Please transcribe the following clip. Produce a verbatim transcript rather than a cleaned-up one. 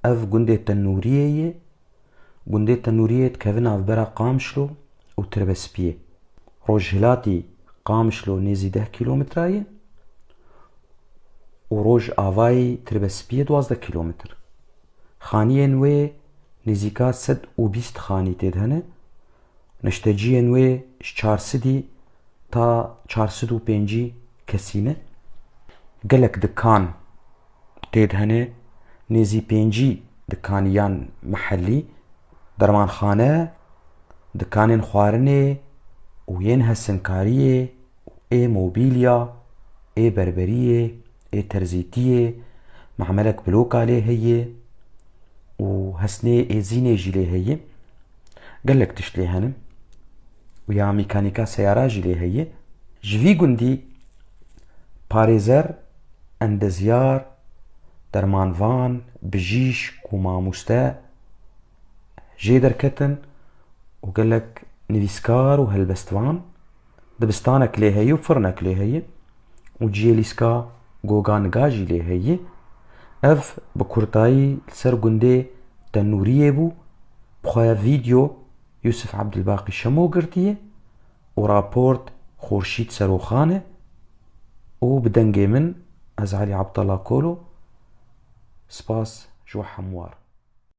Ev gundê Tenûriyê ye. Gundê Tenûriyê dikeve navbera Qamişlo û Tirbespiyê. Rojhilatî Qamişlo nêzî deh kîlometra ye û rojavayî Tirbespiyê duwazdeh kîlometr. Xaniyên wê nêzîka sed û bîst xanî tê de hene. Nişteciyên wê ji çar sedî ta çar sed û pêncî kesî ne. Gelek dikan tê de hene, nêzî pêncî dikaniyan mehellî, dermanxane, dikanên xwarinê û yên hesinkariyê, ê mobîlya, ê berberiyê, ê terzîtiyê, memelek bloka lê heye û hesnê êzînê jî lê heye. Gelek tişt lê hene û ya mîkanîka seyara jî lê heye. Ji vî gundî parêzer, endezyar, dermanvan, bijîşk û mamûste jê derketin û gelek nivîskar û helbestvan. Dibistanek lê heye û firnek lê heye û ciyê lîska goga niga jî lê heye. Ev bi kurtayî li ser gundê Tenûriyê bû. Bi xwe vîdeo Yûsif Ebdilbaqî Şemo girtiye û raport Xurşîd Seroxan e û bi dengê min, ez Elî Abdallah Kolo, spas ji we hemû re.